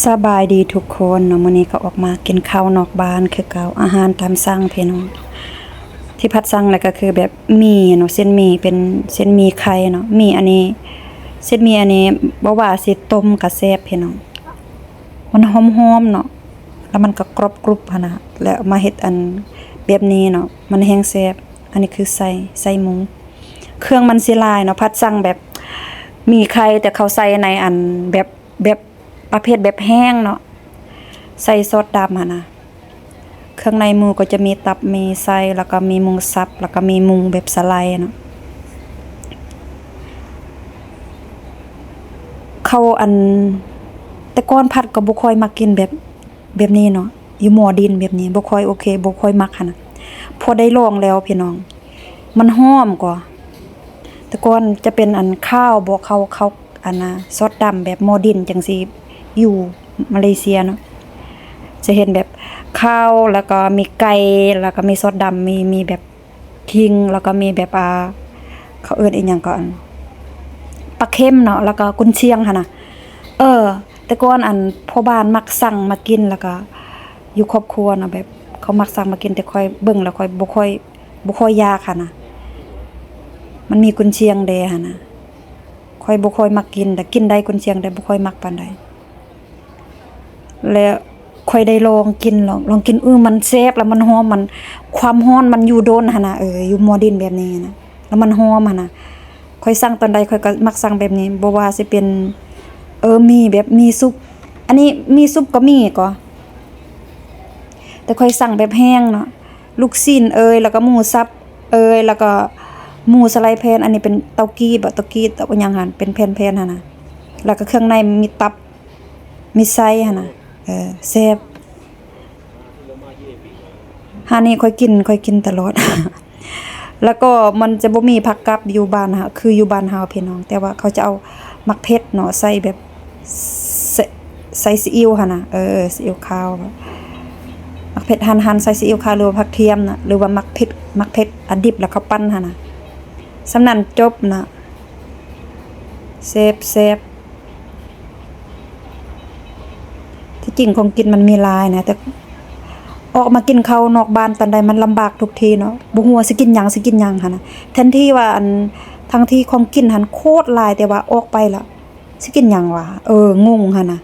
ສະບາຍດີທຸກຄົນເນາະ, ມື້ນີ້ກໍອອກມາກິນເຂົ້ານອກບ້ານຄືເກົ່າ, ອາຫານຕາມສັ່ງພີ່ນ້ອງ. ທີ່ພັດສັ່ງນະກໍຄືແບບໝີ່ເນາະ, ເສັ້ນໝີ່ເປັນເສັ້ນໝີ່ໄຂ່ເນາະ, ໝີ່ອັນນີ້ ເສັ້ນໝີ່ອັນນີ້ບໍ່ວ່າຊິຕົ້ມກໍແຊບພີ່ນ້ອງ, ມັນຫອມໆເນາະ ແລ້ວມັນກໍກຣອບກຣຸບຫັ້ນນະ, ແລ້ວມາເຮັດອັນແບບນີ້ເນາະ ມັນແຮງແຊບ. ອັນນີ້ຄືໄສ້ ໄສ້ໝູ, ເຄື່ອງມັນຊິຫຼາຍເນາະ, ພັດສັ່ງແບບໝີ່ໄຂ່ ແຕ່ເຂົາໃສ່ໃນອັນແບບ ແບບປະເພດແບບແຫ້ງເນາະ ໃສ່ຊອດດຳຫັ້ນນະ. ເຄື່ອງໃນໝູກໍຈະມີຕັບ ມີໄສ້ ແລ້ວກໍມີໝູສັບ ແລ້ວກໍມີໝູແບບສະໄລເນາະ. ເຂົາອັນ ແຕ່ກ່ອນພັດກໍບໍ່ຄ່ອຍມັກກິນແບບ ແບບນີ້ເນາະ, ຢູ່ໝໍ້ດິນແບບນີ້ ບໍ່ຄ່ອຍໂອເຄ ບໍ່ຄ່ອຍມັກຫັ້ນນະ. ພໍໄດ້ລອງແລ້ວພີ່ນ້ອງ ມັນຫອມກວ່າ. ແຕ່ກ່ອນຈະເປັນອັນຂ້າວບໍ ເຂົ້າ ເຂົ້າ ອັນນະ ຊອດດຳແບບໝໍ້ດິນຈັ່ງຊີ້ ຢູ່ມາເລເຊຍເນາະ ຈະເຫັນແບບຂ້າວ ແລ້ວກໍມີໄກ່ ແລ້ວກໍມີຊອດດຳ ມີ ມີແບບ ຄິງ ແລ້ວກໍມີແບບ ອ່າ ເຂົາເອີ້ນອີ່ຫຍັງກໍ ອັນ ປາເຄັມເນາະ ແລ້ວກໍກຸນຊຽງຫັ້ນນະ. ເອີ ແຕ່ກ່ອນອັນພໍ່ບ້ານມັກສັ່ງມາກິນ ແລ້ວກໍຢູ່ຄອບຄົວເນາະ ແບບເຂົາມັກສັ່ງມາກິນ ແຕ່ຂ້ອຍເບິ່ງແລ້ວຂ້ອຍບໍ່ຄ່ອຍ ບໍ່ຄ່ອຍຢາກຫັ້ນນະ, ມັນມີກຸນຊຽງແດ່ຫັ້ນນະ. ຂ້ອຍບໍ່ຄ່ອຍມັກກິນ ແຕ່ກິນໄດ້ກຸນຊຽງ ແຕ່ບໍ່ຄ່ອຍມັກປານໃດ. ແລ້ວຂ້ອຍໄດ້ລອງກິນ ລອງ ລອງກິນ ເອີ ມັນແຊບ ແລ້ວມັນຫອມ ມັນ ຄວາມຮ້ອນມັນຢູ່ດົນຫັ້ນນະ ເອີ ຢູ່ໝໍ້ດິນແບບນີ້ນະ ແລ້ວມັນຫອມຫັ້ນນະ. ຂ້ອຍສັ່ງຕອນໃດຂ້ອຍກໍມັກສັ່ງແບບນີ້ ບໍ່ວ່າຊິເປັນ ເອີ ໝີ່ແບບໝີ່ຊຸບ ອັນນີ້ໝີ່ຊຸບກໍມີກໍ ແຕ່ຂ້ອຍສັ່ງແບບແຫ້ງເນາະ, ລູກຊີ້ນເອີຍ ແລ້ວກໍໝູສັບເອີຍ ແລ້ວກໍໝູສະໄລແຜ່ນ ອັນນີ້ເປັນເຕົ້າກີ້ບໍ ເຕົ້າກີ້ ເຕົ້າຫຍັງຫັ້ນ ເປັນແຜ່ນໆຫັ້ນນະ, ແລ້ວກໍເຄື່ອງໃນມີຕັບ ມີໄສ້ຫັ້ນນະ ເອີ ແຊບ. ຮ້ານນີ້ຂ້ອຍກິນ ຂ້ອຍກິນຕະຫຼອດ. ແລ້ວກໍມັນຈະບໍ່ມີຜັກກັບຢູ່ບ້ານເຮົາ ຄືຢູ່ບ້ານເຮົາພີ່ນ້ອງ, ແຕ່ວ່າເຂົາຈະເອົາໝາກເຜັດເນາະ ໃສ່ແບບ ໃສ່ ໃສ່ຊີອິ້ວຫັ້ນນະ ເອີ ຊີອິ້ວຂາວ ໝາກເຜັດ ຫັ່ນໆໃສ່ຊີອິ້ວຂາວ ຫຼືວ່າຜັກທຽມນະ ຫຼືວ່າໝາກເຜັດ ໝາກເຜັດອັນດິບ ແລ້ວເຂົາປັ່ນຫັ້ນນະ. ສ່ຳນັ້ນຈົບນະ ແຊບໆ. ທີ່ຈິງຂອງກິນມັນມີຫຼາຍນະ ແຕ່ອອກມາກິນເຂົ້ານອກບ້ານຕອນໃດມັນລຳບາກທຸກທີເນາະ, ບໍ່ຮູ້ວ່າຊິກິນຫຍັງ ຊິກິນຫຍັງຫັ້ນນະ. ແທນທີ່ວ່າອັນ ທັງທີ່ຂອງກິນຫັ້ນໂຄດຫຼາຍ ແຕ່ວ່າອອກໄປລະ ຊິກິນຫຍັງຫວາ? ເອີ ງົງຫັ້ນນະ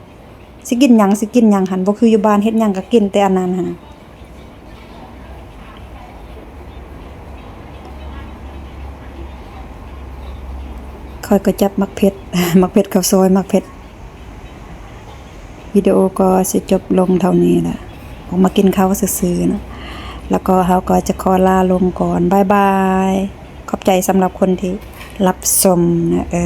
ຊິກິນຫຍັງ ຊິກິນຫຍັງຫັ້ນ ບໍ່ຄືຢູ່ບ້ານ ເຮັດຫຍັງກໍກິນແຕ່ອັນນັ້ນຫັ້ນນະ. ຂ້ອຍກໍຈັບໝາກເຜັດ ໝາກເຜັດເຂົ້າຊອຍ ໝາກເຜັດ. ວິດີໂອກໍຊິຈົບລົງເທົ່ານີ້ແຫຼະ ອອກມາກິນເຂົ້າຊື່ໆເນາະ, ແລ້ວກໍເຮົາກໍຈະຂໍລາລົງກ່ອນ ບາຍບາຍ. ຂອບໃຈສຳລັບຄົນທີ່ຮັບຊົມນະ ເອີ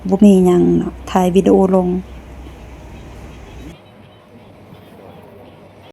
ບໍ່ມີຫຍັງເນາະ ຖ່າຍວິດີໂອລົງ